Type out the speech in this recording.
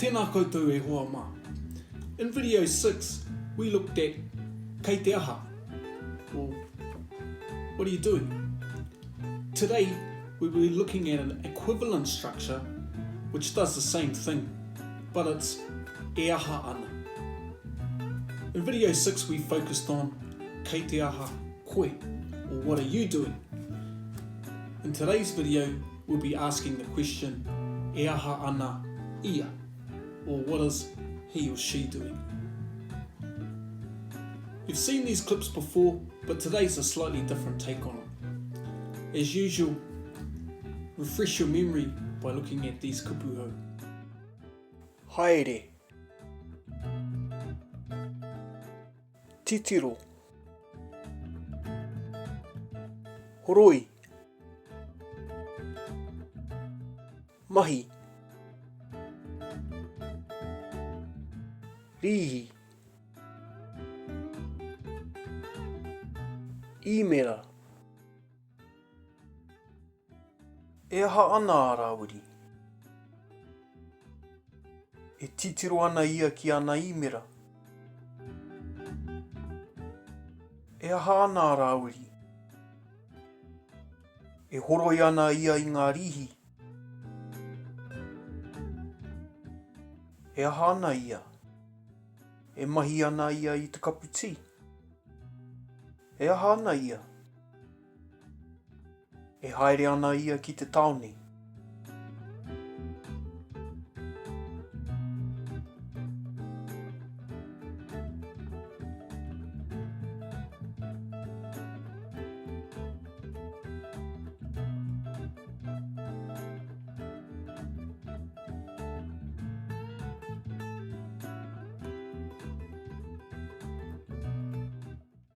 Tēnā koutou e hoa mā. In video 6, we looked at Kei te aha? Or What are you doing? Today, we will be looking at an equivalent structure which does the same thing, but it's E aha ana. In video 6, we focused on Kei te aha koe? Or what are you doing? In today's video, we'll be asking the question, E aha ana ia? Or what is he or she doing? You've seen these clips before, but today's a slightly different take on it. As usual, refresh your memory by looking at these kupu hou. Haere. Titiro. Horoi. Mahi. Rīhi. Īmera. E aha ana a Rāwiri? E titiro ana ia ki ana īmera. E aha ana a Rāwiri? E horoi ana ia i ngā rīhi. E aha ana ia? E mahi ana ia i te kapu tī. E aha ana ia? E haere ana ia ki te tāone.